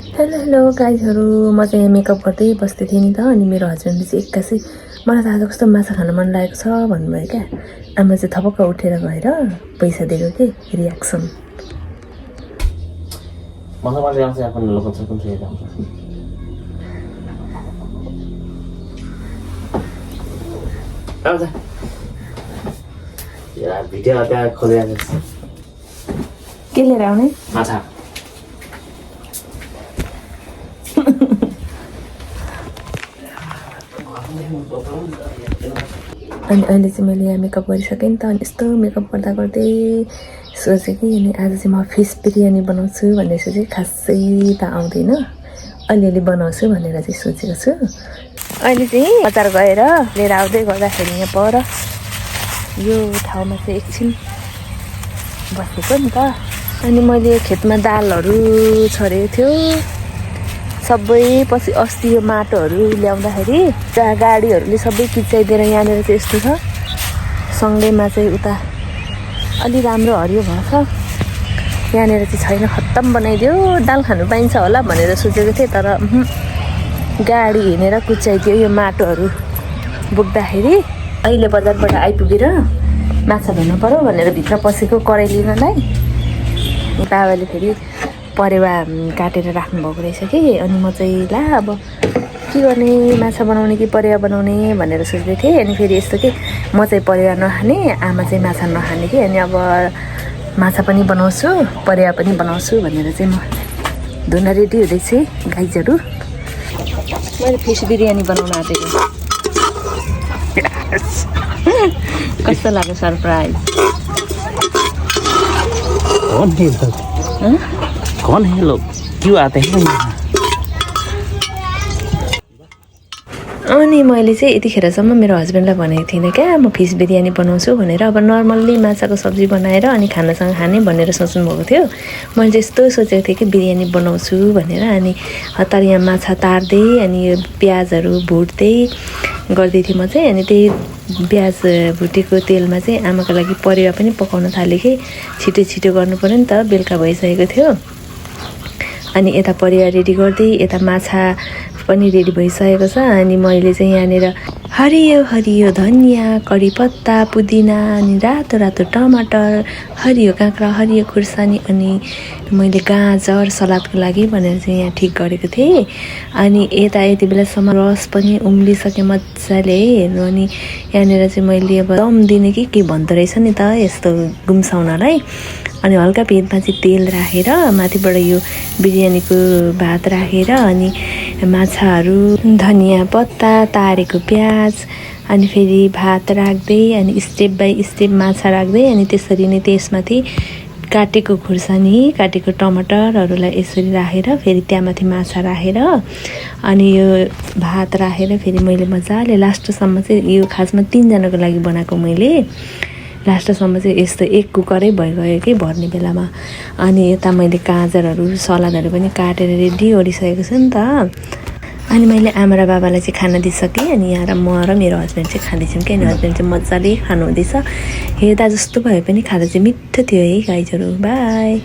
Hello hello गाइजहरू, म चाहिँ यहाँ मेकअप गर्दै बस्दै थिएँ नि त। अनि मेरो हस्बेन्डले चाहिँ एक्कासी मलाई त आज कस्तो माछा खान मन लागेको छ भन्नुभयो क्या। आमा चाहिँ थपक्क उठेर गएर पैसा दिएको कि reaction. Masa masih yang saya akan lakukan saya dalam. Apa sih? Ya video ada खोलेर के लिएर आउने? माछा। अनि अहिले चाहिँ मैले यहाँ मेकअप गरिसकेँ नि त। अनि यस्तो मेकअप गर्दा गर्दै सोचेँ कि अनि आज चाहिँ म फिस बिरयानी बनाउँछु भनेर चाहिँ खासै त आउँदैन, अलिअलि बनाउँछु भनेर चाहिँ सोचेको छु। अहिले चाहिँ बजार गएर लिएर आउँदै गर्दाखेरि यहाँ पर यो ठाउँमा चाहिँ एकछिन बसेको नि त। अनि मैले खेतमा दालहरू छरेको थियो सबै। पछि अस्ति यो माटोहरू ल्याउँदाखेरि जहाँ गाडीहरूले सबै किचाइदिएर यहाँनिर चाहिँ यस्तो छ। सँगैमा चाहिँ उता अलि राम्रो हरियो भएको छ, यहाँनिर चाहिँ छैन, खत्तम बनाइदियो। दाल खानु पाइन्छ होला भनेर सोचेको थिएँ, तर गाडी हिँडेर कुचाइदियो यो माटोहरू बोक्दाखेरि। अहिले बजारबाट आइपुगेर माछा धुनु पर्यो भनेर भित्र पसेको कराई लिनलाई। बाबाले फेरि परेवा काटेर राख्नुभएको रहेछ कि। अनि म चाहिँ ला अब के गर्ने, माछा बनाउने कि परेवा बनाउने भनेर सोच्दै थिएँ। अनि फेरि यस्तो कि म चाहिँ परेवा नखाने, आमा चाहिँ माछा नखाने कि। अनि अब माछा पनि बनाउँछु परेवा पनि बनाउँछु भनेर चाहिँ म धुन रेडी हुँदैछु गाइजहरू। मैले फिस बिरयानी बनाउन आँटेको। कस्तो लाग्यो सरप्राइज? कौन है लोग क्यों आते हैं यहाँ? अनि मैले चाहिँ यतिखेरसम्म मेरो हस्बेन्डलाई भनेको थिइनँ क्या म फिस बिरयानी बनाउँछु भनेर। अब नर्मल्ली माछाको सब्जी बनाएर अनि खानासँग खाने भनेर सोच्नुभएको थियो। मैले चाहिँ यस्तो सोचेको थिएँ कि बिरयानी बनाउँछु भनेर। अनि हतार यहाँ माछा तार्दै अनि यो प्याजहरू भुट्दै गर्दै थिएँ म चाहिँ। अनि त्यही प्याज भुटेको तेलमा चाहिँ आमाको लागि परेवा पनि पकाउन थालेँ कि छिटो छिटो गर्नु पऱ्यो नि त, बेलुका भइसकेको थियो। अनि यता परेवा रेडी गर्दै यता माछा पनि रेडी भइसकेको छ। अनि मैले चाहिँ यहाँनिर हरियो हरियो धनियाँ, कडी पत्ता, पुदिना, अनि रातो रातो टमाटर, हरियो काँक्रा, हरियो खुर्सानी, अनि मैले गाजर सलादको लागि भनेर चाहिँ यहाँ ठिक गरेको थिएँ। अनि यता यति बेलासम्म रस पनि उम्लिसकेँ मजाले हेर्नु। अनि यहाँनिर चाहिँ मैले अब दम दिने कि के भन्दो रहेछ नि त यस्तो गुम्साउनलाई। अनि हल्का भिडमा चाहिँ तेल राखेर माथिबाट यो बिरयानीको भात राखेर अनि माछाहरू, धनियाँ पत्ता, तारेको प्याज, अनि फेरि भात राख्दै अनि स्टेप बाई स्टेप माछा राख्दै अनि त्यसरी नै त्यसमाथि काटेको खुर्सानी, काटेको टमाटरहरूलाई यसरी राखेर फेरि त्यहाँमाथि माछा राखेर अनि यो भात राखेर फेरि मैले मजाले लास्टसम्म चाहिँ यो खासमा 3 जनाको लागि बनाएको मैले। लास्टसम्म चाहिँ यस्तो एक कुकरै भइगयो कि भर्ने बेलामा। अनि यता मैले गाजरहरू सलादहरू पनि काटेर रेडी गरिसकेको छु नि त। अनि मैले आमा र बाबालाई चाहिँ खाना दिइसकेँ। अनि यहाँ र म र मेरो हस्बेन्ड चाहिँ खाँदैछौँ कि। अनि हस्बेन्ड चाहिँ मजाले खानुहुँदैछ। हेर्दा जस्तो भए पनि खाँदा चाहिँ मिठो थियो है गाइजहरू। बाई।